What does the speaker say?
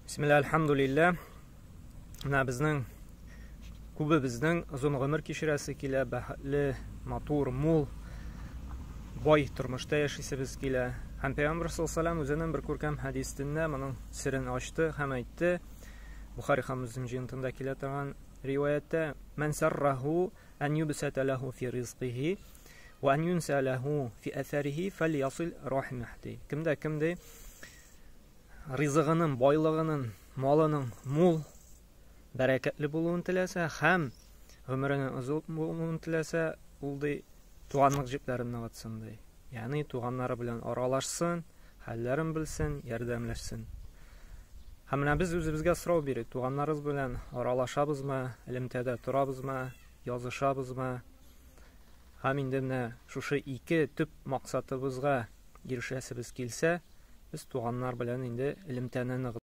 Бисмилла, альхамдулилла. Менә безнең күбебезнең озын гомер кичерәсе килә, бәхетле, матур, мул, бай тормышта яшисебез килә. Һәм Пәйгамбер саллаллаху алейһи үзенең бер күркәм хәдисендә моның серен ачты һәм әйтте. Бухари һәм Муслим җыентында килә торган риваятьтә: "Мән сарраху ан юбсата лаху фи ризкихи ва ан юнса лаху фи әсәрихи фәльясил рахимах" ди. Кемдә кем ди ризыгының, байлыгының, малының мул, бәрәкәтле булуын теләсә һәм гомеренең озын булуын теләсә, ул ди туганлык җепләрен ныгытсын ди. Ягъни туганнары белән аралашсын, хәлләрен белсен, ярдәмләшсен. Һәм менә без үзебезгә сорау бирик, туганнарыбыз белән аралашабызмы, элемтәдә торабызмы, язышабызмы? Һәм инде менә шушы ике төп максатыбызга ирешәсебез килсә, без туганнар белән инде элемтәне ныгытып.